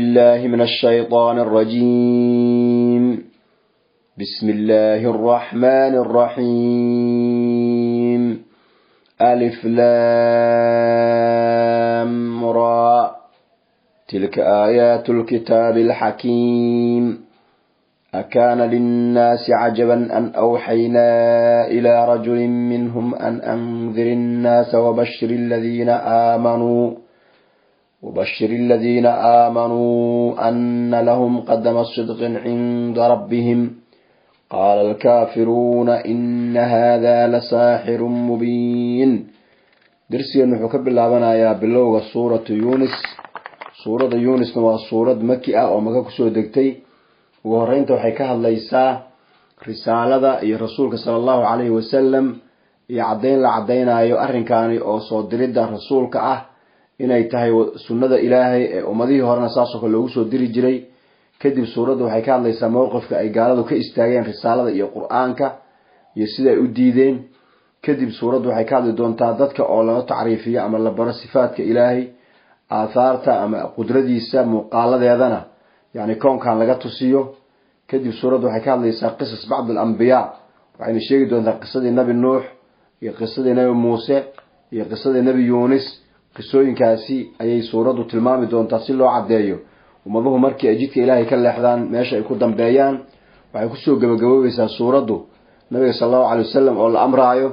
بالله من الشيطان الرجيم. بسم الله الرحمن الرحيم. ألف لام را. تلك آيات الكتاب الحكيم. أكان للناس عجبا أن أوحينا إلى رجل منهم أن أنذر الناس وبشر الذين آمنوا أن لهم قدم صدق عند ربهم. قال الكافرون إن هذا لساحر مبين. Darsigan wuxuu ka bilaabanayaa bilowga Suuratu Yunis. Suuradda Yunisna waa suurad Maki ah oo Maka kusoo degtay. Ugu horeynta waxay ka hadlaysaa risaalada iyo rasuulka sala Allahu calayhi wasalam, iyo caddayn la caddaynayo arrinkaani oo soo diridda rasuulka ah inay tahay sunnada Ilaahay ee ummadihii horena saasoo kale loogu soo diri jiray. Kadib suuradda waxay ka hadlaysaa mowqifka ay gaaladu ka istaageen risaalada iyo Qur-aanka iyo sida ay u diideen. Kadib suuraddu waxay ka hadli doontaa dadka oo lala tacriifiyo ama la baro sifaadka Ilaahay, aathaarta ama qudradiisa muuqaaladeedana, yani koonkan laga tusiyo. Kadib suuraddu waxay ka hadlaysaa qisas bacd alambiyaa. Waxayna sheegi doontaa qisadii Nabi Nuux iyo qisadii Nabi Muuse iyo qisadii Nebi Yuunis. Qisooyinkaasi ayay suuraddu tilmaami doontaa si loo caddeeyo ummaduhu markii ay jidka Ilaahay ka leexdaan meesha ay ku dambeeyaan. Waxay kusoo gabagaboobaysaa suuraddu nabiga sala Allahu calay wasalam oo la amraayo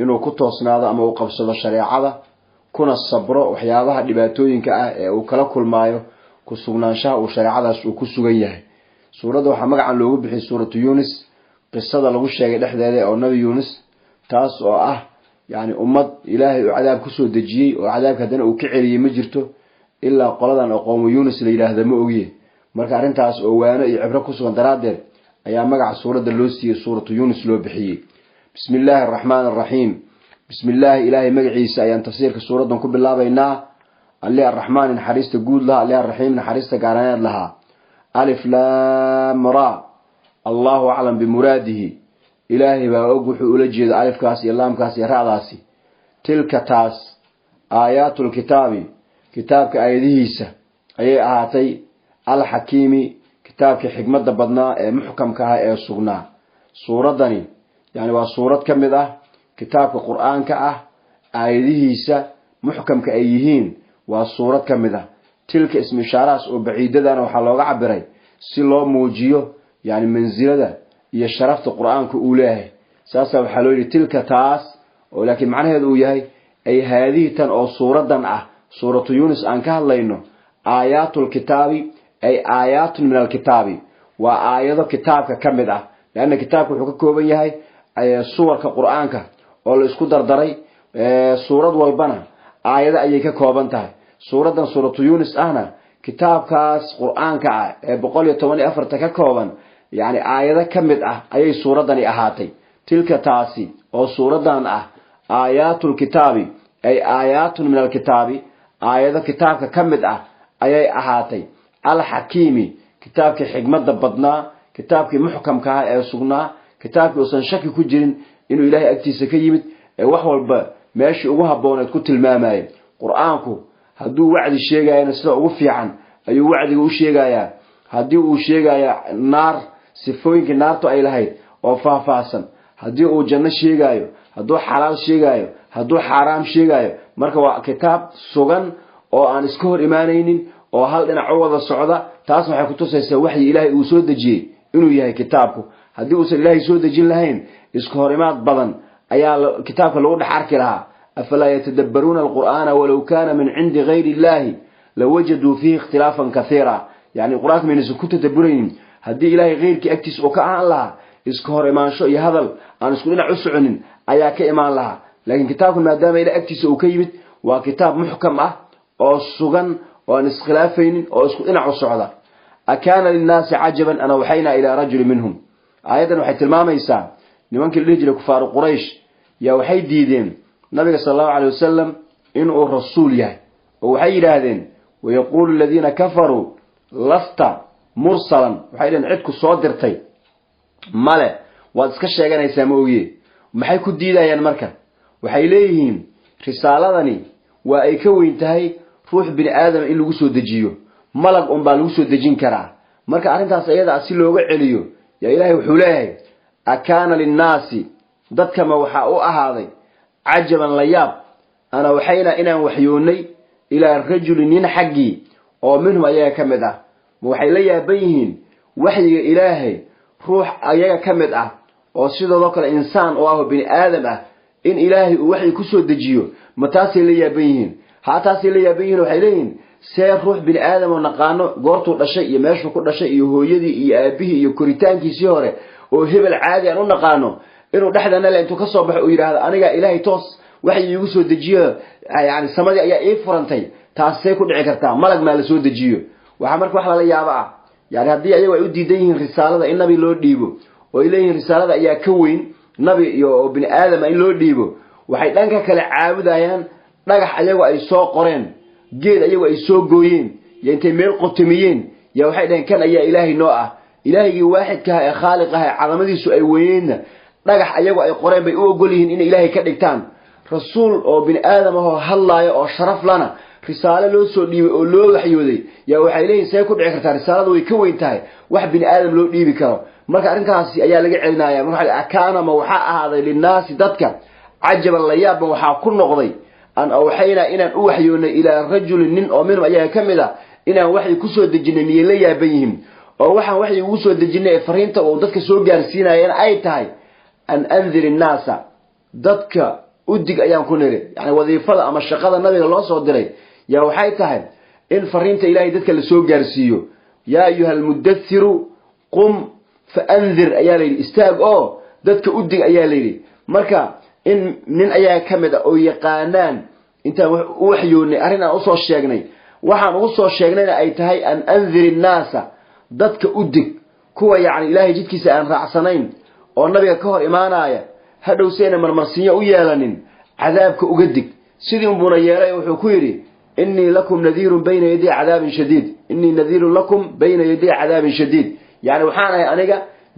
inuu ku toosnaado ama uu qabsado shareecada, kuna sabro waxyaabaha dhibaatooyinka ah ee uu kala kulmaayo ku sugnaanshaha uu shareecadaas uu ku sugan yahay. Suuradda waxaa magacan loogu bixiyay Suuratu Yunis qisada lagu sheegay dhexdeeda oo Nabi Yunis, taas oo ah yani ummad Ilaahay uu cadaab kusoo dejiyey oo cadaabka haddana uu ka celiyey ma jirto ilaa qoladan oo qowmu Yunis la yidhaahda ma ogiye. Marka arrintaas oo waano iyo cibro ku sugan daraaddeed ayaa magaca suuradda loo siiyey, Suuratu Yunis loo bixiyey. Bismi illaahi araxmaan araxiim. Bismi illaahi, Ilaahay magaciisa ayaan tafsiirka suuraddan ku bilaabaynaa, Alle Arraxmaani naxariista guud lahaa, Alle Arraxiim naxariista gaaraneed lahaa. Alif laam ra. Allahu aclam bimuraadihi. Ilaahay baa og wuxuu ula jeedo alifkaas iyo laamkaas iyo ra'daasi. Tilka taas aayaatulkitaabi, kitaabka aayadihiisa ayay ahaatay, alxakiimi, kitaabkii xikmadda badnaa ee muxkamka ah ee sugnaa. Suuraddani yani waa suurad ka mid ah kitaabka Qur-aanka ah aayadihiisa muxkamka ay yihiin, waa suurad ka mid ah. Tilka ismu ishaarahaas oo baciidadana waxaa looga cabiray si loo muujiyo yani mansilada iyo sharafta Qur-aanka uu leeyahay. Saasaa waxaa loo yidhi tilka taas, oo laakiin macnaheedu uu yahay ay haadihi tan oo suuraddan ah, Suuratu Yunis aan ka hadlayno. Aayaatlkitaabi ay aayaatun min alkitaabi, waa aayado kitaabka ka mid ah, leanna kitaabka wuxuu ka kooban yahay suwarka Qur-aanka oo la isku dardaray. Suurad walbana aayado ayay ka kooban tahay. Suuraddan Suuratu Yunis ahna kitaabkaas Qur-aanka ah ee 114-ta ka kooban, yani aayado ka mid ah ayay suuraddani ahaatay. Tilka taasi oo suuraddan ah, aayaatlkitaabi ay aayaatun min alkitaabi, aayado kitaabka ka mid ah ayay ahaatay, alxakiimi, kitaabkii xikmadda badnaa, kitaabkii muxkamka ah ee sugnaa, kitaabkii uusan shaki ku jirin inuu Ilaahay agtiisa ka yimid ee wax walba meeshii ugu habbooneed ku tilmaamayay. Qur-aanku hadduu wacdi sheegayana sida ugu fiican ayuu wacdiga u sheegayaa. Haddii uu sheegaya naar, sifooyinkii naartu ay lahayd oo faahfaahsan, haddii uu janno sheegaayo, hadduu xalaal sheegaayo, hadduu xaaraam sheegaayo, marka waa kitaab sugan oo aan iska hor imaanaynin oo hal dhinac u wada socda. Taas waxay kutusaysaa waxyi Ilaahay uu soo dejiyey inuu yahay kitaabku. Haddii uusan Ilaahay soo dejin lahayn, iska hor imaad badan ayaa kitaabka lagu dhex arki lahaa. Afalaa yatadabbaruuna alqur'aana walow kaana min cindi gayri illahi lawajaduu fiihi ikhtilaafan kathiira. Yani Qur-aanka maynaysan ku tadaburaynin? Haddii Ilaahay keyrkii agtiisa uu ka ahaan lahaa, iska hor imaansho iyo hadal aan isku dhinac u soconin ayaa ka imaan lahaa. Laakiin kitaabku maadaama Ilahay agtiisa uu ka yimid, waa kitaab muxkam ah oo sugan oo aan iskhilaafaynin oo isku dhinac u socda. Akaana linnaasi cajaban an awxaynaa ilaa rajuli minhum. Aayaddan waxay tilmaamaysaa nimankii la dhihi jiray kufaaru Quraysh yaa waxay diideen nabiga sala Allahu calay wasalam inuu rasuul yahay, oo waxay yidhaahdeen: wayaquulu aladiina kafaruu lasta mursalan. Waxay dhaheen cid ku soo dirtay male, waad iska sheeganaysaa ma ogiye. Maxay ku diidayaan marka? Waxay leeyihiin risaaladani waa ay ka weyn tahay ruux bini aadama in lagu soo dejiyo. Malag unbaa lagu soo dejin karaa. Marka arrintaas iyada si looga celiyo yaa Ilaahay wuxuu leeyahay: "Akaana linnaasi", dadkama waxaa u ahaaday, "cajaban", la yaab, "an awxaynaa", inaan waxyoonnay, "ilaa rajulin", nin xaggii, "oo minhum", ayaga ka mid ah. Ma waxay la yaaban yihiin waxyiga Ilaahay ruux ayaga ka mid ah oo sidoodoo kale insaan oo ah oo bini aadam ah in Ilaahay uu waxyi kusoo dejiyo? Ma taasay la yaaban yihiin? Haa, taasay la yaaban yihiin. Waxay leeyihiin: see ruux bini aadam oo naqaano goortuu dhashay iyo meeshuu ku dhashay iyo hooyadii iyo aabihii iyo koritaankiisii hore oo hebel caadi aan u naqaano inuu dhexdana le intuu kasoo baxo uu yidhaahdo: "Aniga Ilaahay toos waxyi iigu soo dejiyo, yani samadii ayaa ii furantay"? Taas see ku dhici kartaa? Malag maa la soo dejiyo? Waxaa marka wax lala yaabo ah, yani haddii ayagu ay u diidan yihiin risaalada in nabi loo dhiibo oo ay leeyihiin risaalada ayaa ka weyn nabi iyo oo bini aadama in loo dhiibo, waxay dhanka kale caabudayaan dhagax ayagu ay soo qoreen, geed ayagu ay soo gooyeen yo intay meel qotomiyeen ya waxay dhaheen: "Kan ayaa Ilaahay noo ah." Ilaahygii waaxidkaha ee khaaliq ah ee cadamadiisu ay weyneydna dhagax ayagu ay qoreen bay u ogol yihiin inay Ilaahay ka dhigtaan. Rasuul oo bini aadam ahoo hadlaaya oo sharaf lana risaalo loo soo dhiibay oo loo waxyooday yaa waxay leeyihin: "See ku dhici kartaa? Risaaladu way ka weyn tahay wax bini aadam loo dhiibi karo." Marka arrintaasi ayaa laga celinaya. Marka "akaana", ma waxaa ahaaday, "linnaasi", dadka, "cajaban", la yaabban waxaa ku noqday, "an awxaynaa", inaan u waxyoonay, "ilaa rajulin", nin, "oo minhum", ayaga ka mid a, inaan waxyi kusoo dejinay miyay la yaaban yihiin? Oo waxaan waxyi ugu soo dejinay ee fariinta uu dadka soo gaarsiinayana ay tahay "an andir innaasa", dadka udig ayaan ku niri. Yani wadiifada ama shaqada nabiga loo soo diray yaa waxay tahay in fariinta Ilahay dadka lasoo gaarsiiyo. "Yaa ayuha almudathiru qum fa andir" ayaa layidhi, istaag oo dadka udig ayaa layidhi. Marka in nin ayaa ka mid ah oo yaqaanaan intaan u waxyoonay arrin aan usoo sheegnay, waxaan ugu soo sheegnayna ay tahay "an andir innaasa", dadka udig, kuwa yacni Ilaahay jidkiisa aan raacsanayn oo nabiga ka hor imaanaya, hadhow si ayna marmarsiinyo u yeelanin cadaabka uga dig. Sidii unbuuna yeelay. Wuxuu ku yidhi: "Innii lakum nadiirun bayna yaday cadaabin shadiid, innii nadiirun lakum bayna yaday cadaabin shadiid." Yani waxaan ahay aniga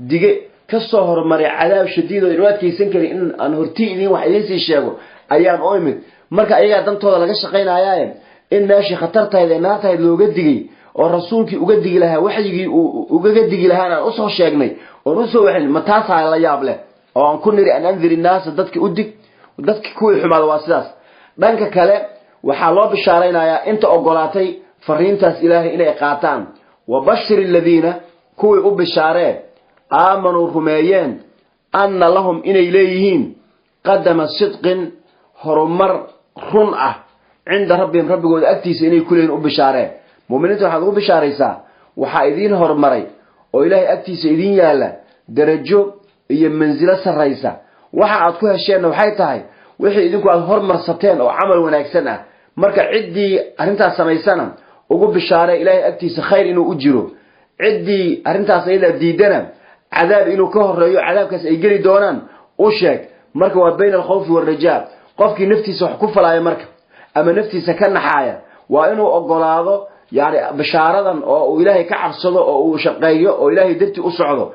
dige ka soo hormaray cadaab shadiid oo inu adkaysan karin in aan hortii idin wax idiin sii sheego ayaan u imid. Marka ayagaa dantooda laga shaqaynayaaye in meeshii khatar tahayd ee naar tahayd looga digay oo rasuulkii uga digi lahaa, waxyigii uu ugaga digi lahaana aan usoo sheegnay oon usoo waxin, ma taasaa la yaab leh oo aan ku niri "an andir innaasa", dadka udig, dadki kuwii xumaada? Waa sidaas. Dhanka kale waxaa loo bishaaraynayaa inta ogolaatay fariintaas Ilaahay inay qaataan. "Wabashir aladiina", kuwii u bishaaree, "aamanuu", rumeeyeen, "anna lahum", inay leeyihiin, "qadama sidqin", horumar run ah, "cinda rabbihim", rabbigooda agtiisa inay ku leeyihin u bishaaree. Muminiinta waxaad ugu bishaaraysaa waxaa idiin horumaray oo Ilaahay agtiisa idiin yaalla darajo iyo mansilo sarraysa. Waxa aad ku hesheenna waxay tahay wixii idinku aad hormarsateen oo camal wanaagsan ah. Marka ciddii arrintaas samaysana ugu bishaaree Ilaahay agtiisa khayr inuu u jiro. Ciddii arrintaas ayadaa diidana cadaab inuu ka horeeyo, cadaabkaas ay geli doonaan u sheeg. Marka waa bayna alkhawfi waalrajaa. Qofkii naftiisa wax ku falaaya marka ama naftiisa ka naxaaya waa inuu ogolaado yani bishaaradan oo uu Ilaahay ka cabsado oo uu shaqeeyo oo Ilaahay dartii u socdo.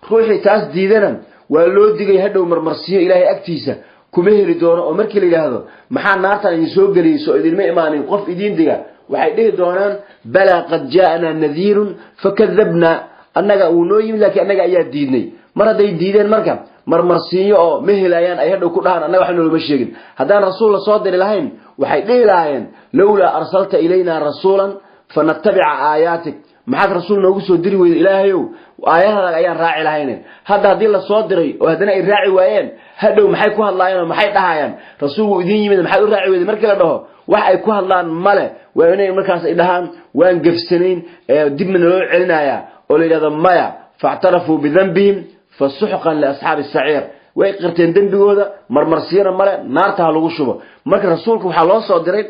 Ruuxii taas diidana waa loo digay, hadhow marmarsiyo Ilaahay agtiisa kuma heli doono. Oo markii la yidhaahdo: "Maxaa naartan idin soo geliyey? Soo idinma imaanin qof idiin diga?" Waxay dhihi doonaan: "Balaa, qad jaa'anaa nadiirun fakadabnaa." Annaga uu noo yimid, laakiin annaga ayaa diidnay. Mar hadday diideen marka marmarsiinyo oo ma helayaan ay hadhow ku dhahaan: "Annaga wax noolama sheegin." Haddaan rasuul la soo diri lahayn waxay dhihi lahaayeen: "Lowlaa arsalta ilaynaa rasuulan fanatabica aayaatik." Maxaad rasuul noogu soo diri weyday, Ilaahayow? Aayadaaga ayaan raaci lahayne. Hadda haddii la soo diray oo haddana ay raaci waayeen, hadhow maxay ku hadlaayeen oo maxay dhahayaan? "Rasuul wuu idiin yimid, maxaad u raaci weyday?" markii la dhaho, wax ay ku hadlaan male. Waa inay markaas ay dhahaan: "Waan gefsanayn, dibna naloo celinayaa?" Oo la yidhahdo: "Maya." "Faاctarafuu bidanbihim fasuxqan liasxaabi saciir." Way qirteen dembigooda, marmarsiyana male, naarta ha lagu shubo. Marka rasuulka waxaa loo soo diray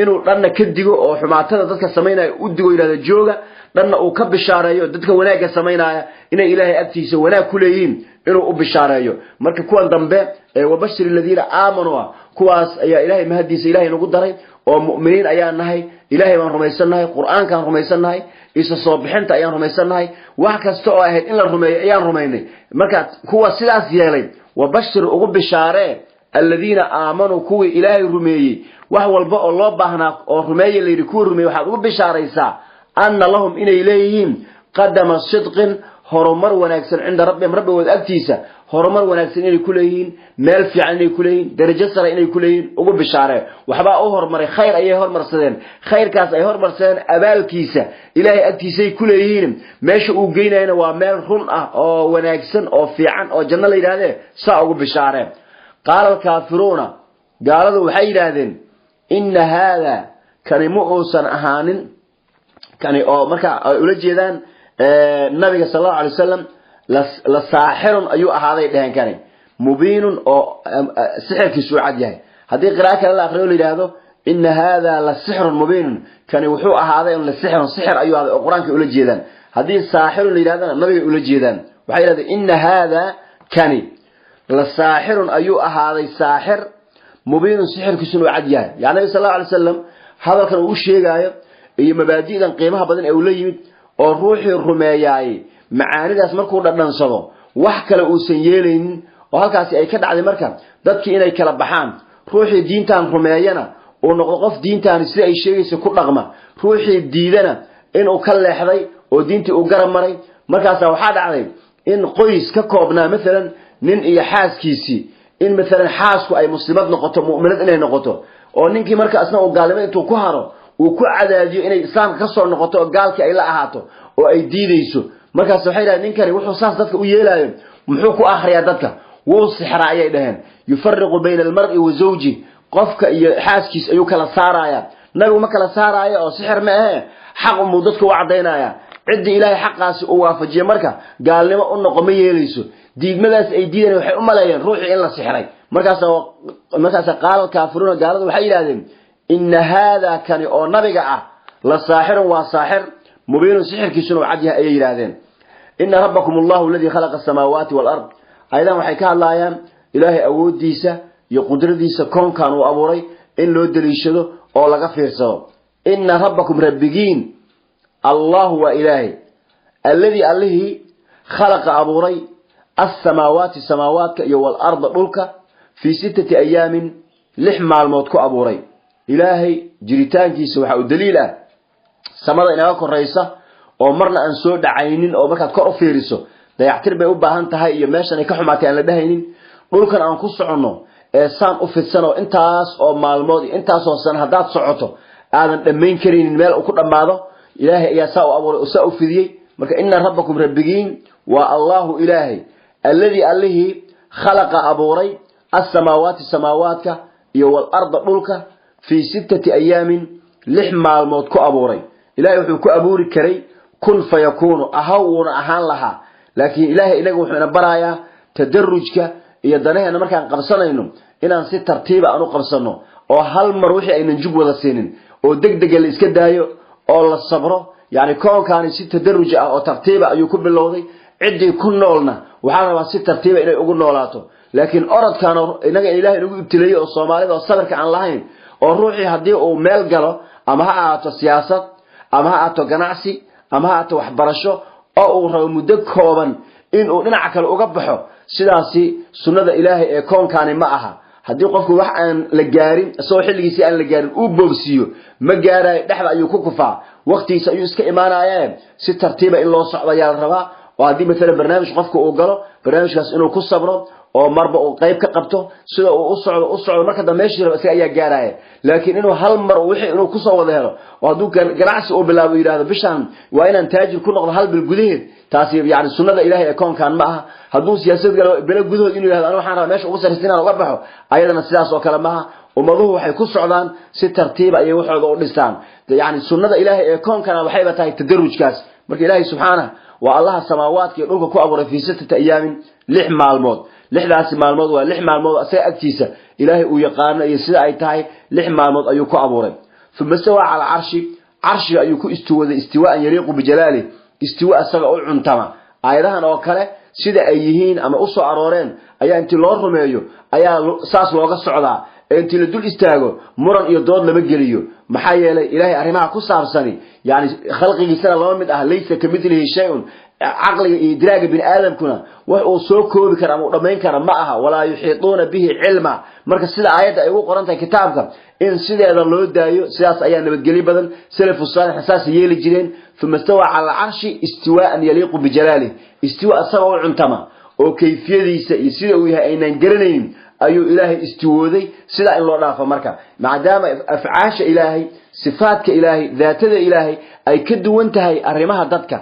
inuu dhanna ka digo oo xumaatada dadka samaynaya u digo, yidhahdo jooga, dhanna uu ka bishaareeyo dadka wanaagga samaynaya inay Ilaahay agtiisa wanaag ku leeyihiin inuu u bishaareeyo. Marka kuwan dambe ee "wabashir aladiina aamanuu" ah, kuwaas ayaa Ilaahay mahadiisa Ilahay nagu daray oo mu'miniin ayaan nahay. Ilaahay baan rumaysannahay, Qur-aankaan rumaysannahay, isa soo bixinta ayaan rumaysannahay, wax kasta oo ahayd in la rumeeyo ayaan rumaynay. Marka kuwa sidaas yeelay, "wabashir", ugu bishaaree, "aladiina aamanuu", kuwii Ilaahay rumeeyey, wax walba oo loo baahnaa oo rumeeye layidhi, kuwii rumeeyey waxaad ugu bishaaraysaa. Anna lahum inay leeyihiin qadama sidqin, horumar wanaagsan, cinda rabbihim, rabbigood agtiisa horumar wanaagsan inay ku leeyihiin, meel fiican inay ku leeyihiin, darajo sare inay ku leeyihiin ugu bishaaree. Waxbaa u horumaray, khayr ayay hormarsadeen. Khayrkaas ay hormarsadeen abaalkiisa Ilaahay agtiisay ku leeyihiin. Meesha uu geynayana waa meel run ah oo wanaagsan oo fiican oo janno la yidhahdee, saa ugu bishaaree. Qaala alkaafiruuna, gaaladu waxay yidhaahdeen, inna haada, kani ma uusan ahaanin, kani oo marka ay ula jeedaan nabiga sal allahu alay wasalam, la saaxirun ayuu ahaaday dheheen, kani mubiinun oo sixirkiisu u cad yahay. Haddii qira'a kale la akriyo la yidhaahdo ina haada la sixrun mubiinun, kani wuxuu ahaaday la sixrun, sixir ayuu ahaaday oo Qur-aanka ula jeedaan. Haddii saaxirun la yidhahdana nabigay ula jeedaan. Waxay yidhahdeen ina haada, kani, la saaxirun ayuu ahaaday, saaxir mubiinun sixirkiisuna u cad yahay. Yani nabi sal allahu alay wasalam hadalkan uu u sheegaayo iyo mabaadi'dan qiimaha badan ee uu la yimid oo ruuxii rumeeyaay macaanidaas markuu dhadhansado wax kale uusan yeelaynin, oo halkaasi ay ka dhacday marka dadkii inay kala baxaan. Ruuxii diintan rumeeyana uu noqdo qof diintaani sida ay sheegaysa ku dhaqma, ruuxii diidana inuu ka leexday oo diintii uu garab maray. Markaasaa waxaa dhacday in qoys ka koobnaa maalan nin iyo xaaskiisii, in maalan xaasku ay muslimad noqoto, mu'minad inay noqoto, oo ninkii marka asna uu gaalnimo intuu ku haro uu ku cadaadiyo inay islaamka ka soo noqoto oo gaalkii ay la ahaato oo ay diidayso. Markaas waxay dhahdeen, ninkani wuxuu saas dadka u yeelaayo muxuu ku akhriyaa dadka? Wuu sixraa ayay dhaheen. Yufariqu bayna almar'i wa zawji, qofka iyo xaaskiis ayuu kala saaraya. Nabigu ma kala saaraayo oo sixir ma ahe, xaq unbuu dadka u caddaynaya. Ciddii Ilaahay xaqaasi uu waafajiye marka gaalnimo u noqo ma yeelayso. Diidmadaas ay diideen waxay u maleeyeen ruuxii in la sixray. Markaasa qaala alkaafiruuna, gaaladu waxay yidhahdeen, ina haada, kani oo nabiga ah, la saaxirun, waa saaxir, mubiinun sixirkiisuna uu cad yahay ayay yidhaahdeen. Ina rabbakum allahu aladii khalaqa asamaawaati walard. Ayadan waxay ka hadlaayaan Ilaahay awooddiisa iyo qudradiisa koonkan uu abuuray in loo daliishado oo laga fiirsado. Ina rabbakum, rabbigiin, allahu waa Ilaahay, alladii, allihii, khalaqa abuuray, alsamaawaati samaawaadka iyo walarda dhulka, fii sittati ayaamin, 6 maalmood ku abuuray. Ilaahay jiritaankiisa waxaa u daliil ah samada inaga koraysa oo marna aan soo dhacaynin, oo markaad kor u fiiriso dayactir bay u baahan tahay iyo meeshan ay ka xumaatay aan la dhahaynin. Dhulkan aan ku soconno ee saan u fidsan oo intaas oo maalmood iyo intaasoo san haddaad socoto aadan dhammayn karaynin meel uu ku dhammaado, Ilaahay ayaa saa u abuuray oo saa u fidiyey. Marka ina rabbakum, rabbigiin, waa allahu Ilaahay, alladii, allihii, khalaqa abuuray, alsamaawaati samaawaadka iyo walarda dhulka, fii sittati ayaamin, 6 maalmood ku abuuray. Ilahay wuxuu ku abuuri karay kun fayakuunu, ahaw, wuuna ahaan lahaa. Laakiin Ilaahay inaga wuxuu ina barayaa tadarujka iyo danaheena markaan qabsanayno inaan si tartiiba aan u qabsano oo hal mar wixii aynan jug wada siinin oo deg dega la iska daayo oo la sabro. Yani koonkaani si tadaruj ah oo tartiiba ayuu ku bilowday. Ciddii ku noolna waxaa la rabaa si tartiiba inay ugu noolaato. Laakiin orodkan inaga Ilahay nagu ibtileeyey oo Soomaalida oo sabirka aan lahayn, oo ruuxii haddii uu meel galo, ama ha ahaato siyaasad, ama ha ahaato ganacsi, ama ha ahaato waxbarasho, oo uu rabo muddo kooban inuu dhinaca kale uga baxo, sidaasi sunnada Ilaahay ee koonkaani ma aha. Haddii qofku wax aan la gaarin, isagoo xilligiisii aan la gaarin uu boobsiiyo, ma gaarayo, dhexda ayuu ku kufaa, waqtigiisa ayuu iska imaanaye. Si tartiiba in loo socdo ayaa la rabaa, oo haddii maalan barnaamij qofka uu galo, barnaamijkaas inuu ku sabro oo marba uu qayb ka qabto, sida uu u socdo u socdo, marka dambe meeshii rabo isaga ayaa gaaraya. Laakiin inuu hal mar wixii inuu kusoo wada helo, oo hadduu ganacsi uu bilaabo yidhahdo bishaan waa inaan taajir ku noqdo hal bil gudaheed, taasi yani sunnada Ilahay ee koonkan ma aha. Hadduu siyaasad galo bilo gudahood inuu yidhahdo aniga waxaan rabaa meesha ugu sarraysa inaan uga baxo, ayadana sidaas oo kale maaha. Ummaduhu waxay ku socdaan si tartiiba ayay waxooda u dhistaan. Yani sunnada Ilaahay ee koonkana waxayba tahay tadarujkaas. Marka Ilaahay subxaanah waa allaha samaawaadka iyo dhulka ku abuuray fii sittati ayaamin, 6 maalmood. 6daasi maalmood waa 6 maalmood asaga agtiisa Ilaahay uu yaqaano iyo sida ay tahay. 6 maalmood ayuu ku abuuray. Uma istawaa cala carshi, carshiga ayuu ku istiwaday istiwaaan yaliiqu bijalaalih, istiwa asaga u cuntama. Aayadahan oo kale sida ay yihiin ama u soo arooreen ayaa intii loo rumeeyo ayaa saas looga socdaa, ee intii la dul istaago muran iyo dood lama geliyo. Maxaa yeelay Ilaahay arrimaha ku saabsani yani khalqigiisana lama mid ah, laysa ka midlihi shay-un. Caqliga iyo idraaga bini aadamkuna wax uu soo koobi kara ama uu dhammayn kara ma aha. Walaa yuxiituuna bihi cilma. Marka sida aayadda ay ugu qoran tahay kitaabka in sideeda loo daayo, sidaas ayaa nabadgelyo badan. Salafu saalix saas yeeli jireen. Uma istawaa cala alcarshi istiwaaan yaliiqu bijalaalih, istiwa asagoo u cuntama oo kayfiyadiisa iyo sida uu yahay aynaan garanaynin ayuu Ilaahay istiwooday, sidaa in loo dhaafo. Marka maadaama afcaasha Ilaahay, sifaadka Ilaahay, daatada Ilaahay ay ka duwan tahay arrimaha dadka,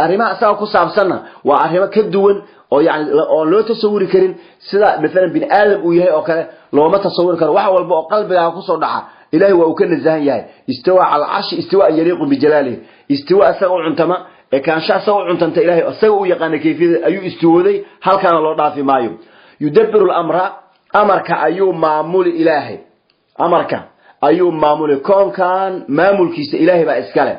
arrimaha isaga ku saabsanna waa arrimo ka duwan oo yani oon loo tasawuri karin. Sida maalan bini aadam uu yahay oo kale looma tasawuri karo. Wax walba oo qalbigaaga kusoo dhaca Ilahay waa uu ka nasahan yahay. Istiwaa cala alcarshi istiwaan yaliiqu bijalaalihi, istiwa isaga u cuntama, ekaansha isaga u cuntanta, Ilahay isaga u yaqaana kayfiyada ayuu istiwooday, halkaana loo dhaafi maayo. Yudabiru lamra, amarka ayuu maamuli. Ilaahay amarka ayuu maamuli. Koonkan maamulkiisa Ilaahay baa iskale.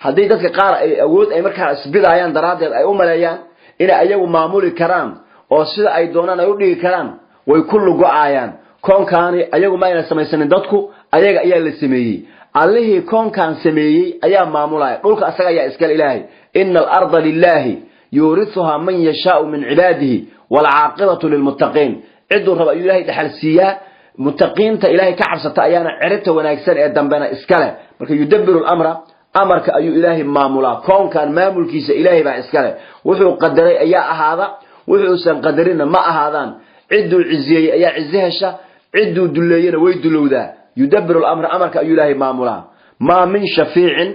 Haddii dadka qaar ay awood ay markaa isbidaayaan daraaddeed ay u maleeyaan inay ayagu maamuli karaan oo sida ay doonaan ay u dhigi karaan, way ku lugo-aayaan. Koonkaani ayagu ma ayna samaysanin, dadku ayaga ayaa la sameeyey. Allihii koonkan sameeyey ayaa maamulaya. Dhulka asaga ayaa iskale Ilaahay. Ina alarda lilaahi yuurisuhaa man yashaau min cibaadihi waalcaaqibatu lilmuttaqiin. Cidduu raba ayuu Ilahay dhexal siiyaa. Muttaqiinta Ilaahay ka cabsata ayaana ciribta wanaagsan ee dambena iskale. Marka yudabiru lamra, amarka ayuu Ilaahay maamulaa. Koonkan maamulkiisa Ilaahay baa iskale. Wuxuu qadaray ayaa ahaada, wuxuusan qadarinna ma ahaadaan. Cidduu ciziyeeyey ayaa cizi hesha, cidduu duleeyena way dulowdaa. Yudabiru lamra, amarka ayuu Ilaahay maamulaa. Maa min shafiicin,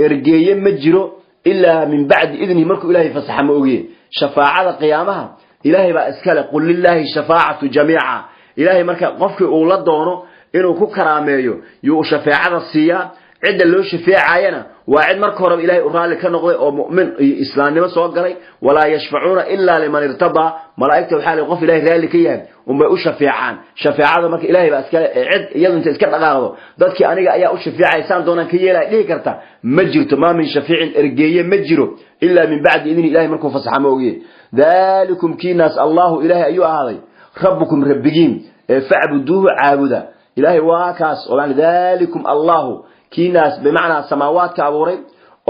ergeeye ma jiro, ilaa min bacdi idnihi, markuu Ilahay fasaxa ma ogiye. Shafaacada qiyaamaha Ilaahay baa iskale. Qul lilaahi shafaacatu jamiica. Ilaahay marka qofkii uu la doono inuu ku karaameeyo yuu shafeecada siiyaa. Cidda loo shafeecayana waa cid marka horeba Ilahay u raalli ka noqday oo mu'min iyo islaamnimo soo galay. Walaa yashfacuuna ilaa liman irtadaa. Malaa'igta waxaa la qof Ilahay raalli ka yahay unbay u shafeecaan. Shafeecada marka Ilahay baa iskale. Cid iyadu inta iska dhaqaaqdo dadkii aniga ayaa u shafeecaya, saan doonaan ka yeelaya dhihi karta ma jirto. Maa min shafiicin, ergeeye ma jiro, ilaa min bacdi idni, Ilahay markuu fasaxa ma ogiye. Dalikum kiinaas Allahu, Ilaahay ayuu ahaaday, rabbukum, rabbigiin, ee facbuduuhu, caabuda. Ilaahay waa kaas oo dalikum Allahu kiinaas bimacnaa samaawaadka abuuray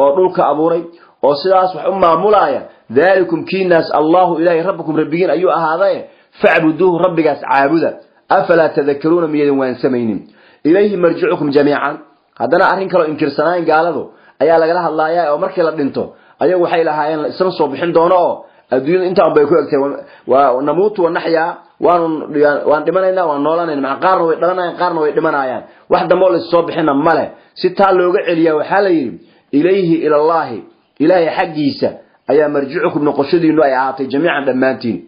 oo dhulka abuuray oo sidaas wax u maamulaaya. Dalikum kiinaas Allahu, Ilahay, rabbukum, rabbigiin ayuu ahaadaye, facbuduuhu, rabbigaas caabuda. Afalaa tadakaruuna, miyadan waansamaynin? Ilayhi marjicukum jamiican. Haddana arrin kaloo inkirsanaayn gaaladu ayaa lagala hadlaaya oo markii la dhinto ayagu waxay lahaayeen isma soo bixin doono oo adduunyadu intaan bay ku egtay, waa namuutu wanaxyaa, waanu waan dhimanaynaa, waan noolanayna. Maa qaarna way dhalanayaan, qaarna way dhimanayaan, wax dambe oo laissoo bixina male. Si taa looga celiyaa waxaa la yidhi: ilayhi, ilallaahi, Ilaahay xaggiisa ayaa marjicukum, noqoshadiinu ay ahaatay, jamiican, dhammaantiin,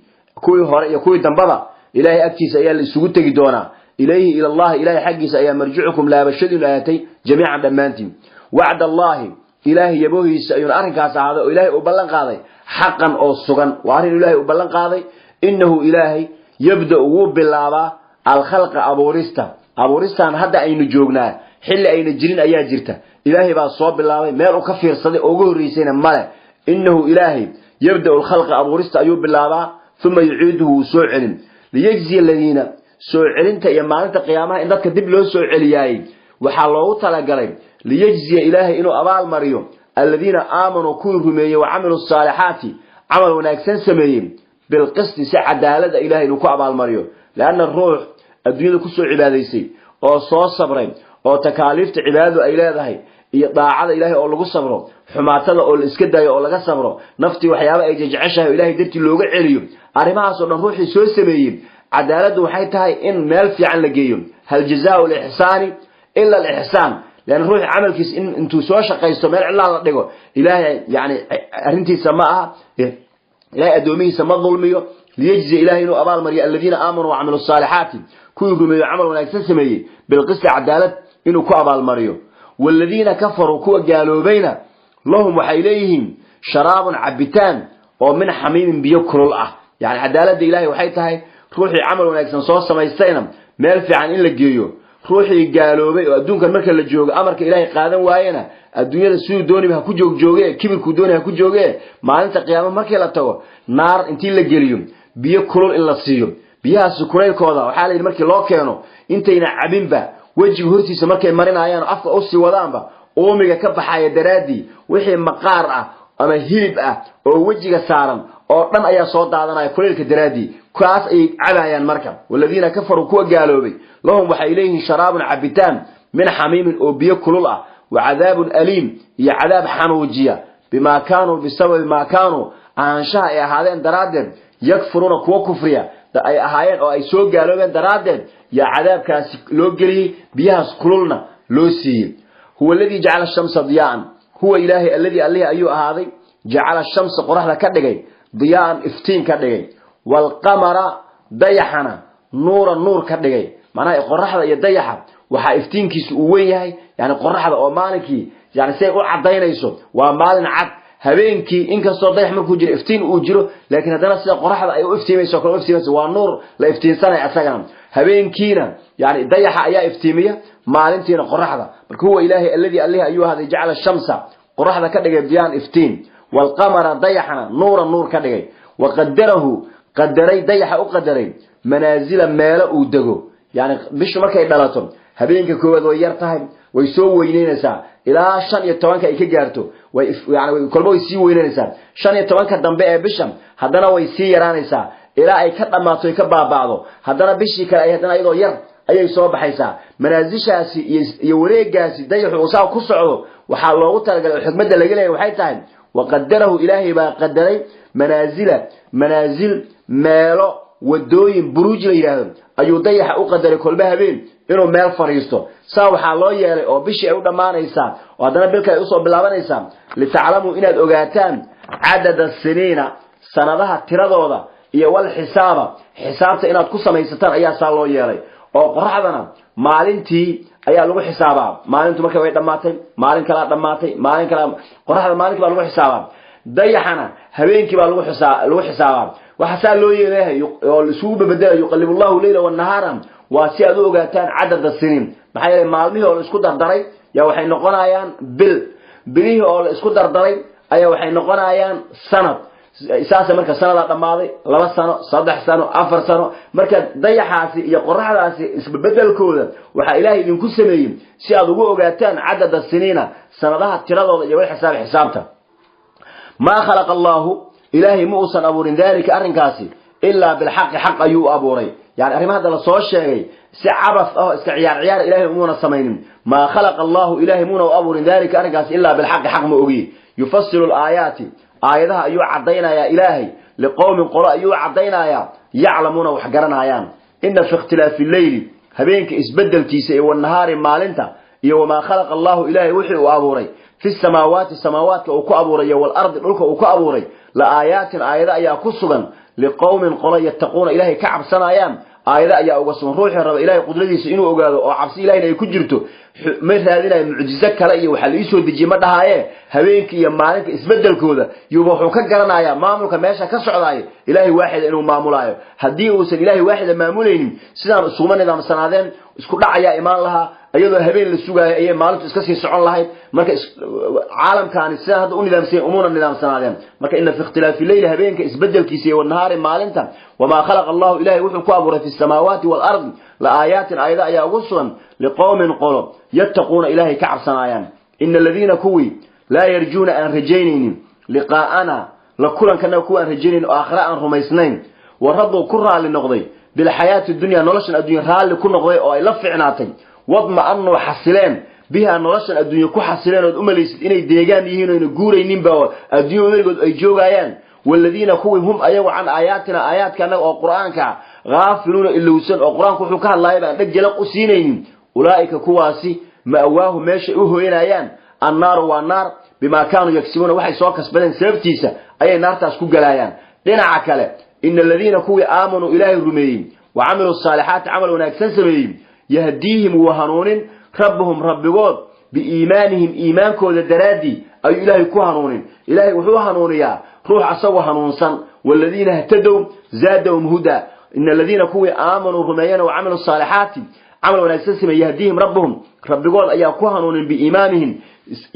kuwii hore iyo kuwii dambaba Ilaahay agtiisa ayaa la isugu tegi doonaa. Ilayhi, ilallahi, Ilahay xaggiisa ayaa marjicukum, laabashadiinu ahaatay, jamiican, dhammaantiin. Wacd allaahi, Ilaahay yaboohiisa ayuuna arrinkaas ahaaday oo Ilaahay uu ballan qaaday, xaqan, oo sugan. Waa arrin Ilaahay uu ballan qaaday. Innahu, Ilaahay, yabda'u, wuu bilaabaa, alkhalqa, abuurista. Abuuristan hadda aynu joognaa xilli ayna jirin ayaa jirta. Ilaahay baa soo bilaabay, meel uu ka fiirsaday oo uga horreysayna male. Innahu, Ilaahay, yabda'u alkhalqa, abuurista ayuu bilaabaa, uma yuciiduhu, wuu soo celin, liyajziya aladiina. Soo celinta iyo maalinta qiyaamaha in dadka dib loo soo celiyaayey waxaa loogu talagalay liyajziya, Ilaahay inuu abaal mariyo, aladiina aamanuu, kuwii rumeeyey, wa camiluu saalixaati, camal wanaagsan sameeyey, bilqisti, si cadaalada Ilahay inuu ku abaalmariyo. Leanna ruux adduunyada kusoo cibaadaysay oo soo sabray oo takaaliifta cibaadadu ay leedahay iyo daacada Ilahay oo lagu sabro, xumaatada oo la iska daayo oo laga sabro, naftii waxyaaba ay jeceshahay oo Ilahay dartii looga celiyo, arrimahaasoo dhan ruuxii soo sameeyey, cadaaladdu waxay tahay in meel fiican la geeyo. Hal jazaau lixsaani ila alixsaan. Leanna ruuxii camalkiisa in intuu soo shaqaysto meel cidlaa la dhigo, Ilaahay yani arrintiisa ma aha. Ilahay addoomihiisa ma dulmiyo. Liyajziya, Ilahay inuu abaal mariyo, aladiina aamanuu wacamilu saalixaati, kuwii rumeeyo camal wanaagsan sameeyey, bilqisti, cadaalad inuu ku abaalmariyo. Waaladiina kafaruu, kuwa gaaloobayna, lahum, waxay leeyihiin, sharaabun, cabitaan oo min xamiimin, biyo kulul ah. Yani cadaaladda Ilahay waxay tahay ruuxii camal wanaagsan soo samaystayna meel fiican in la geeyo, ruuxii gaaloobay oo adduunkan marka la joogo amarka Ilaahay qaadan waayena, adduunyada siduu dooniba ha ku joogjooge, kibirkuu dooni ha ku jooge, maalinta qiyaamo markii la tago naar intii la geliyo biyo kulul in la siiyo. Biyahaasi kulaylkooda waxaa la yidhi markii loo keeno, intayna cabinba, wejiga hortiisa markay marinayaan oo afka usii wadaanba, uumiga ka baxaya daraaddii wixii maqaar ah ama hilib ah oo wejiga saaran oo dhan ayaa soo daadanaya kuleylka daraadii. Kaas ayay cabayaan. Marka waladiina kafaruu, kuwa gaaloobay, lahum waxay leeyihiin sharaabun, cabitaan, min xamiimin, oo biyo kulul ah, wa cadaabun aliim, iyo cadaab xanuujiya, bimaa kaanuu, bisababi maa kaanuu, ahaanshaha ay ahaadeen daraaddeed, yakfuruuna, kuwa kufriya ay ahaayeen oo ay soo gaaloobeen daraaddeed yaa cadaabkaasi loo geliyey, biyahaas kululna loo siiyey. Huwa aladii jacala shamsa diyaaan. Huwa Ilaahay, alladii, Allihii ayuu ahaaday, jacala shamsa, qoraxda ka dhigay, diyaaan, iftiin ka dhigay, waalqamara, dayaxana, nuuran, nuur ka dhigay. Macnaha qoraxda iyo dayaxa waxaa iftiinkiisu uu weyn yahay yani qoraxda, oo maalinkii yani siay u cadaynayso waa maalin cad. Habeenkii inkastoo dayax markuu jiro iftiin uu jiro, laakiin haddana sida qoraxda ay u iftiimayso kale u iftiimayso, waa nuur la iftiinsanaya asagana. Habeenkiina yani dayaxa ayaa iftiimiya, maalintiina qoraxda. Marka huwa Ilaahay, alladii, Allihii ayuu ahaaday, jacala shamsa, qoraxda ka dhigay, diyaan, iftiin, waalqamara, dayaxana, nuuran, nuur ka dhigay, waqadarahu, qadaray, dayaxa u qadaray, manaasila, meelo uu dego. Yani bishu markay dhalato, habeenka koowaad way yar tahay, way soo weyneynaysaa ilaa 15-ka ay ka gaarto. Yani kolba way sii weyneynaysaa. 15-ka dambe ee bisha haddana way sii yaraanaysaa ilaa ay ka dhammaato, ay ka baaba'do. Haddana bishii kale ay haddana iyadoo yar ayay soo baxaysaa. Manaasishaasi iyo wareegaasi dayaxu uu saa ku socdo waxaa loogu talagalay oo xikmadda laga leeyahy waxay tahay, waqadarahu, Ilaahay baa qadaray, manaasila, manaasil, meelo, wadooyin, buruuj la yidhaahdo ayuu dayaxa u qadaray, kolba habeen inuu meel fadhiisto. Saa waxaa loo yeelay oo bishii ay u dhammaanaysaa oo haddana bilka ay usoo bilaabanaysaa, litaclamuu, inaad ogaataan, cadada siniina, sanadaha tiradooda, iyo wal xisaaba, xisaabta inaad ku samaysataan ayaa saa loo yeelay. Oo qoraxdana maalintii ayaa lagu xisaabaa. Maalintu marka way dhammaatay, maalin kalaa dhammaatay, maalin kalaa. Qoraxda maalinkii baa lagu xisaabaa, dayaxana habeenkii baa lagu xisaabaa. Waxaa saa loo yeelayahay oo isugu babedela, yuqalibu Allahu leyla wanahaara, waa si aad u ogaataan cadada siniin. Maxaa yeelay maalmihii oo la isku dardaray yaa waxay noqonayaan bil, bilihii oo la isku dardaray ayaa waxay noqonayaan sanad. Saasa marka sanadaa dhammaaday, 2 sano, 3 sano, 4 sano. Marka dayaxaasi iyo qoraxdaasi isbebedelkooda waxaa Ilaahay idinku sameeyey si aad ugu ogaataan cadada siniina, sanadaha tiradooda, iyo wal xisaab, xisaabta. Maa khalaqa Allahu, Ilaahay ma uusan abuurin, dalika, arrinkaasi, ilaa bilxaqi, xaq ayuu u abuuray. Yani arrimaha hadda la soo sheegay si cabas ah oo iska ciyaar ciyaar Ilaahay umuuna samaynin. Maa khalaqa Allahu, Ilaahay muuna u abuurin, dalika, arrinkaasi, ilaa bilxaqi, xaq ma ogiye. Yufasilu alaayaati, aayadaha ayuu caddaynayaa Ilaahay, liqowmin, qolo ayuu caddaynayaa, yaclamuuna, wax garanayaan. Ina fi ikhtilaafi leyli, habeenka isbedelkiisa, iyo wanahaari, maalinta, iyo wamaa khalaqa Allahu, Ilaahay wixii uu abuuray, fi samaawaati, samaawaadka uu ku abuuray, iyo walardi, dhulka uu ku abuuray, la aayaatin, aayado ayaa ku sugan, liqowmin, qolo, yattaquuna, Ilaahay ka cabsanayaan, aayado ayaa uga sugan. Ruuxii raba Ilahay qudradiisa inuu ogaado oo cabsi Ilahayna ay ku jirto, ma raadinayo mucjizo kale iyo waxaa la iisoo dejiyey ma dhahaaye. Habeenkii iyo maalinka isbedelkooda yuuba wuxuu ka garanayaa maamulka meesha ka socdaayo Ilaahay waaxida inuu maamulaayo. Haddii uusan Ilaahay waaxida maamulaynin, sidaan isuguma nidaamsanaadeen, isku dhac ayaa imaan lahaa. Iyadoo habeen la sugaayo ayay maalintu iska sii socon lahayd. Marka caalamkaani sidaan hadda u nidaamsanya umuuna nidaamsanaadeen. Marka ina fi ikhtilaafi leyli, habeenka isbedelkiisa, iyo wanahaari, maalinta, wamaa khalaqa Allahu, Ilahay wuxuu ku abuuray, fi samaawaati waalardi, la aayaatin, aayado ayaa ugu sugan, liqowmin, qolo, yattaquuna, Ilaahay ka cabsanaayaan. Ina aladiina, kuwii, laa yarjuuna, aan rajaynaynin, liqaa'ana, la kulankana kuwa aan rajaynaynin oo aakhira aan rumaysnayn, waraduu, ku raalli noqday, bilxayaati dunya, noloshan addunya raalli ku noqday oo ay la ficnaatay, wadma-anuu, xasileen, bihaa, noloshan adduunye ku xasileen, ood u malaysid inay deegaan yihiin oyna guurayninba oo adduunya weligood ay joogaayaan. Waladiina, kuwii, hum, ayagu, can aayaatina, aayaadka annaga oo Qur-aanka, haafiluuna, ilowsan, oo Qur-aanku wuxuu ka hadlaaya baan dheg jalaq u siinaynin, ulaa'ika, kuwaasi, ma'waahu, meeshay u hoyanayaan, annaaru, waa naar, bimaa kaanuu yagsibuuna, waxay soo kasbadeen sababtiisa ayay naartaas ku galaayaan. Dhinaca kale, ina aladiina, kuwii, aamanuu, Ilaahay rumeeyey, wa camiluu saalixaati, camal wanaagsan sameeyey, yahdiihim, wuu hanuunin, rabbuhum, rabbigood, biiimaanihim, iimaankooda daraaddii ayuu Ilaahay ku hanuunin. Ilaahay wuxuu hanuuniyaa ruux asagoo hanuunsan. Waladiina htadow zaadahum hudaa. Ina aladiina, kuwii, aamanuu, rumeeyana, wa camiluu saalixaati, camal wanaagsan sameeye, yahdiihim rabbuhum, rabbigood ayaa ku hanuunin, biiimaanihim,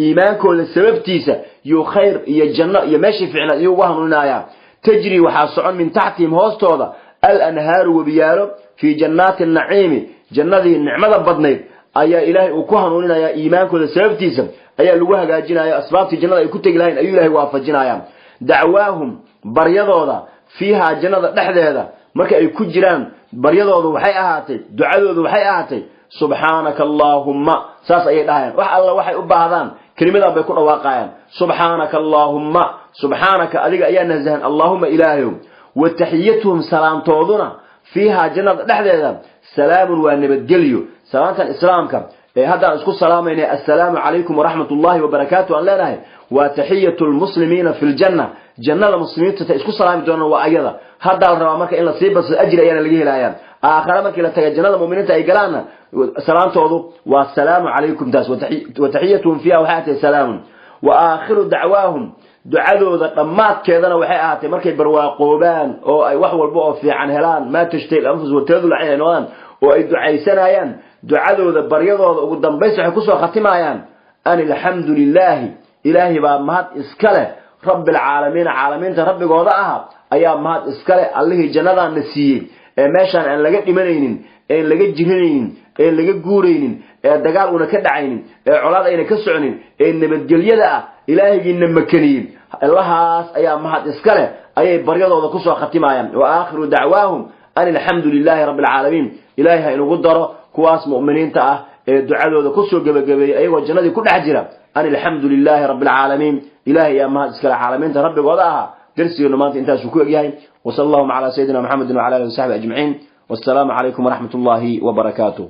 iimaankooda sababtiisa yuu khayr iyo janno iyo meeshii ficnaad iyuu ugu hanuuninayaa. Tajri, waxaa socon, min taxtihim, hoostooda, alanhaaru, webiyaalo, fii jannaati naciimi, jannadii nicmada badnayd. Ayaa Ilaahay uu ku hanuuninaya. Iimaankooda sababtiisa ayaa lagu hagaajinaya. Asbaabtii jannada ay ku tegi lahayn ayuu Ilahay waafajinaya. Dacwaahum, baryadooda, fiihaa, jannada dhexdeeda marka ay ku jiraan, baryadoodu waxay ahaatay, ducadoodu waxay ahaatay "Subxaanaka Allaahumma". Saas ayay dhahayaan. Wax alla waxay u baahdaan kelimadan bay ku dhawaaqayaan: "Subxaanaka Allaahumma, subxaanaka, adiga ayaa nasahan, Allaahuma, Ilaahayow". Wa taxiyatuhum, salaamtooduna, fiihaa, jannada dhexdeeda, salaamun, waa nabadgelyo. Salaamtan Islaamka ee haddaan isku salaamayna, "Assalaamu calaykum waraxmat ullahi wabarakaatu" aan leenahay, waa taxiyatu lmuslimiina fi ljanna. Jannada muslimiinta ta isku salaami doonaan waa ayada. Haddaa la rabaa marka in lasii badsado, ajri ayaana laga helayaa. Aakhare markii la taga, jannada muminiinta ay galaanna, salaamtoodu waa "Salaamu calaykum". Taas wa taxiyatuhum fiiha waxay ahatay salaamun. Wa aakhiru dacwaahum, ducadooda dhammaadkeedana waxay ahaatay markay barwaaqoobaan oo ay wax walba oo fiican helaan, maa tashtahi lanfus wataladu lacin ay noqdaan, oo ay ducaysanayaan, ducadooda, baryadooda ugu dambaysa waxay kusoo khatimayaan "an alxamdu lilaahi", Ilaahay baa mahad iska leh, "rabbi alcaalamiina", caalamiinta rabbigooda aha ayaa mahad iska leh, Allihii jannadaana siiyey ee meeshaan aan laga dhimanaynin, een laga jirinaynin, een laga guuraynin, ee dagaal una ka dhacaynin, ee colaad ayna ka soconin, ee nabadgelyada ah, Ilaahigiina makaniyey, Allahaas ayaa mahad iska leh ayay baryadooda kusoo khatimayaan. Wa aakhiru dacwaahum an alxamdu lilaahi rabbi alcaalamiin. Ilaahay ha inugu daro kuwaas mu'miniinta ah ee ducadooda kusoo gebagabeeyey ayagoo jannadii ku dhex jira "an alxamdu lilaahi rabbi alcaalamiin", Ilahay ayaa mahad iskale, caalamiinta rabbigooda ahaa. Darsigeenu maanta intaasuu ku egyahay. Wasala allahuma calaa sayidina Maxamedin wacala alihi wasaxbi ajmaciin. Wassalaamu calaykum waraxmat ullahi wabarakaatuh.